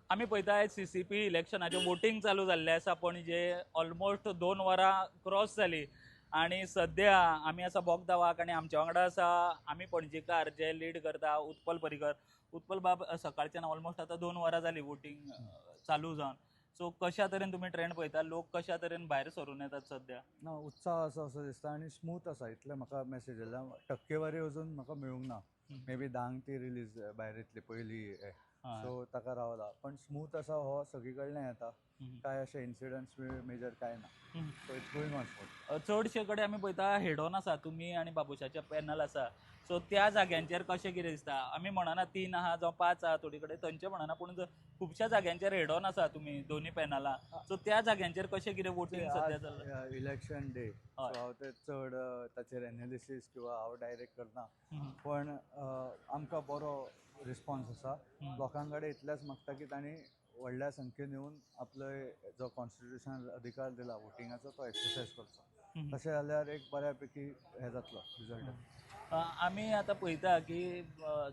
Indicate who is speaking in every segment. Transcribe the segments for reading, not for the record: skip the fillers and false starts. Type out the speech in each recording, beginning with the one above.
Speaker 1: आमी पळयता, CCP इलेक्शनाचें voting चालू जाल्लें आसा पणजे. ऑलमोस्ट 2 वरां क्रॉस जाली आनी सद्या आमी आसा बोगदावाक आनी आमच्या वांगडा आसा आमी पणजेकार जे लीड करता, उत्पल पर्रीकर. उत्पल बाब, सकाळच्यान ऑलमोस्ट आतां 2 वरां जाली वोटींग चालू जावन. सो कशा तरेन तुमी ट्रेंड पळयता? लोक कशा तरेन भायर सरून येतात सद्या?
Speaker 2: ना, उत्साह आसा असो दिसता आनी स्मूथ आसा इतलें म्हाका मॅसेज आयल्या. टक्केवारी अजून म्हाका मेळूंक ना. मे बी 10क ती रिलीज भायर येतली पयली. सो ताका रावला, पण स्मूथ आसा हो सगळी कडल्यान येता. काय अशे इन्सिडंट्स मेजर काय ना. So it's going on smooth.
Speaker 1: चडशे कडेन आमी पळयता हेडॉन आसा तुमी आनी बाबुशाचे पॅनल आसा. सो त्या जाग्यांचेर कशें कितें दिसता? आमी म्हणना तीन आहा जावं पांच आहा थोडी कडेन थंयचें म्हणना, पूण खुबश्या जाग्यांचेर हेडॉन आसा तुमी दोनी पॅनलां. सो त्या जाग्यांचेर कशें कितें वोटींग सद्या चल्लां?
Speaker 2: इलेक्शन डे, सो हांव ते चड ताचेर एनालिसीस किंवा हांव डायरेक्ट करना, पण आमकां बरो रिस्पॉन्स आसा. लोकां कडेन इतलेंच मागता की तांणी व्हडल्या संख्येन येवन आपलो जो कॉन्स्टिट्युशनल अधिकार दिला वोटिंगाचो, तो एक्सरसायज करचो. तशें जाल्यार एक बऱ्या पैकी हें जातलो रिजल्ट.
Speaker 1: आमी आतां पळयता की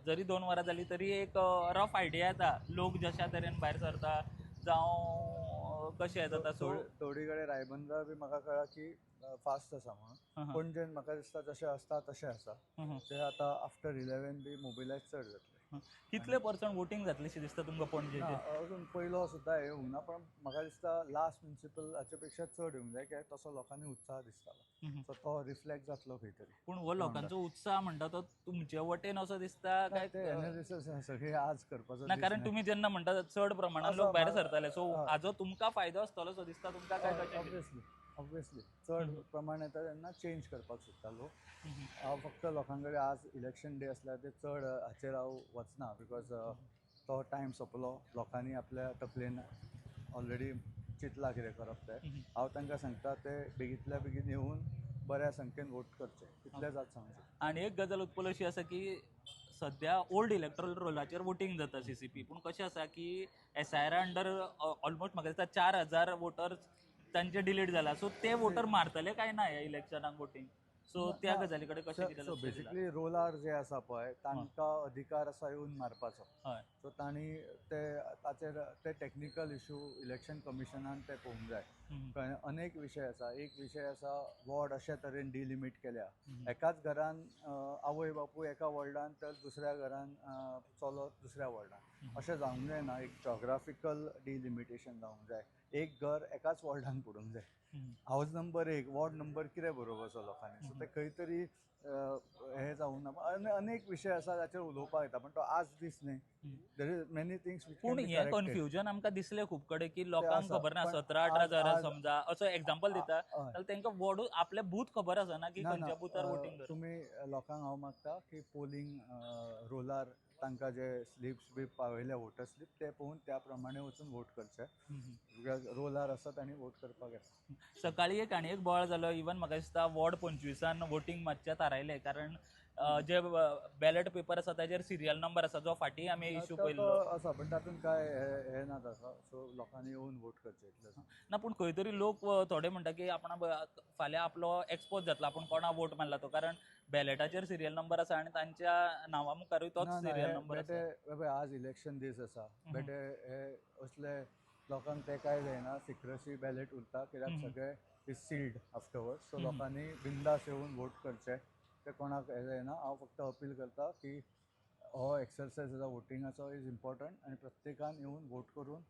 Speaker 1: जरी 2 वरां जाली तरी एक रफ आयडिया येता, लोक जशा तरेन भायर सरता जावं कशें जाता. सो
Speaker 2: थोडी कडेन रायबंदरा बी म्हाका कळ्ळां की फास्ट आसा म्हणून. पणजेन म्हाका दिसता जशें आसता तशें आसा. ते आतां आफ्टर 11 बी मोबिलायज चड जातले.
Speaker 1: कितले पर्संट वोटींग जातलें शें दिसता तुमकां
Speaker 2: ना,
Speaker 1: पणजेचें?
Speaker 2: अजून पयलो सुद्दां हे येवंक ना, पण म्हाका दिसता लास्ट म्युनिसिपल हाचे पेक्षा चड येवंक जाय, कित्याक तसो लोकांनी उत्साह दिसतालो. सो तो रिफ्लेक्ट जातलो खंय तरी.
Speaker 1: पूण हो लोकांचो उत्साह म्हणटा तो तुमचे वटेन असो दिसता काय?
Speaker 2: ते एनालिसीस सगळे आज करपाचो
Speaker 1: ना,
Speaker 2: दीस
Speaker 1: कारण
Speaker 2: न्हय.
Speaker 1: तुम्ही जेन्ना म्हणटा चड प्रमाणात
Speaker 2: आसा,
Speaker 1: लोक भायर सरताले, सो हाजो तुमकां फायदो आसतलो सो दिसता तुमकां काय कशें कितें?
Speaker 2: ऑब्वियसली, ऑब्वियसली, चड प्रमाण येता तेन्ना चेंज करपाक सोदता लोक. हांव फक्त लोकां कडेन आज इलेक्शन डे आसल्यार ते चड हाचेर हांव वचना, because तो टायम सोंपलो. लोकांनी आपल्या तकलेन ऑलरेडी चिंतलां कितें करप तें. हांव तांकां सांगता, ते बेगींतल्या बेगीन येवन बऱ्या संख्येन वोट करचे, इतलेंच आज सांगूंक सोदता.
Speaker 1: आनी एक गजाल उत्पल अशी आसा की सद्या ओल्ड इलेक्ट्रल रोलाचेर वोटींग जाता सीसीपी, पूण कशें आसा की एसआयआर अंडर ऑलमोस्ट म्हाका दिसता 4000 वोटर्स तांचे डिलीट जाला. सो ते वोटर मारतले काय ना ह्या इलेक्शनाक वोटींग? सो त्या गजाली कडेन कशें कितें
Speaker 2: सो
Speaker 1: लक्ष दिलां?
Speaker 2: बेसिकली रोलार जे आसा पळय, तांकां अधिकार आसा येवन मारपाचो. सो तांणी ते ताचेर ते टॅक्निकल इशू इलेक्शन कमिशनान ते पळोवंक जाय. कळ्ळें? अनेक विशय आसा. एक विशय आसा, वॉर्ड अशे तरेन डिलिमीट केल्या, एकाच घरान आवय बापूय एका वॉर्डान तर दुसऱ्या घरान चलो दुसऱ्या वॉर्डान. अशें जावंक जायना. एक जॉग्राफिकल डिलिमिटेशन जावंक जाय. एक घर एकाच वॉर्डान पडूंक जाय. हावज नंबर एक, वॉर्ड नंबर कितें बरोवपाचो लोकांनी? सो ते खंय तरी हें जावंक ना. आनी अनेक विशय आसा जाचेर उलोवपाक येता, पण तो आज दीस न्हय. There is many things.
Speaker 1: पूण हें कन्फ्युजन आमकां दिसलें खूब कडेन की लोकांक
Speaker 2: आसा,
Speaker 1: खबर ना.
Speaker 2: पण
Speaker 1: 17-18 हजार समजा असो एग्जाम्पल दिता जाल्यार तांकां वॉर्ड, आपले बूथ खबर आसना की
Speaker 2: ना.
Speaker 1: खंयच्या बुथार वोटींग कर.
Speaker 2: तुमी लोकांक हांव मागता की पोलींग रोलार तांकां जे स्लिप्स बी पावयल्या, वोटर स्लीप, ते पळोवन त्या प्रमाणे वचून वोट करचे, because रोलार आसा तांणी वोट करपाक येता.
Speaker 1: सकाळी एक आनी एक बोवाळ जालो. इवन म्हाका दिसता वॉर्ड 25 वोटींग मातशें थारायलें, कारण जे बॅलट पेपर आसा ताजेर सिरियल नंबर आसा, जो फाटीं आमी इशू
Speaker 2: तो
Speaker 1: पयल्लो.
Speaker 2: आसा, पण तातूंत काय हे हे ना तसो. सो लोकांनी येवन वोट करचे इतलेंच.
Speaker 1: ना, पूण खंय तरी लोक थोडे म्हणटा की आपणा फाल्यां आपलो एक्सपोज जातलो, आपूण कोणा वोट मारला तो, कारण बॅलेटाचेर सिरियल नंबर आसा आनी तांच्या नांवा मुखारूय तोच
Speaker 2: ना, ना,
Speaker 1: सिरियल
Speaker 2: हे
Speaker 1: नंबर आसा.
Speaker 2: बेटे बाबा, आज इलेक्शन दीस आसा. बेटे हे असले लोकांक ते काय जायना, सिक्रसी बॅलेट उरता, कित्याक सगळे is sealed afterward. सो लोकांनी बिंदास येवन वोट करचे, ते कोणाक हे जायना. हांव फक्त अपील करता की हो एक्सरसायज आसा वोटिंगाचो is important आनी प्रत्येकान येवन वोट करून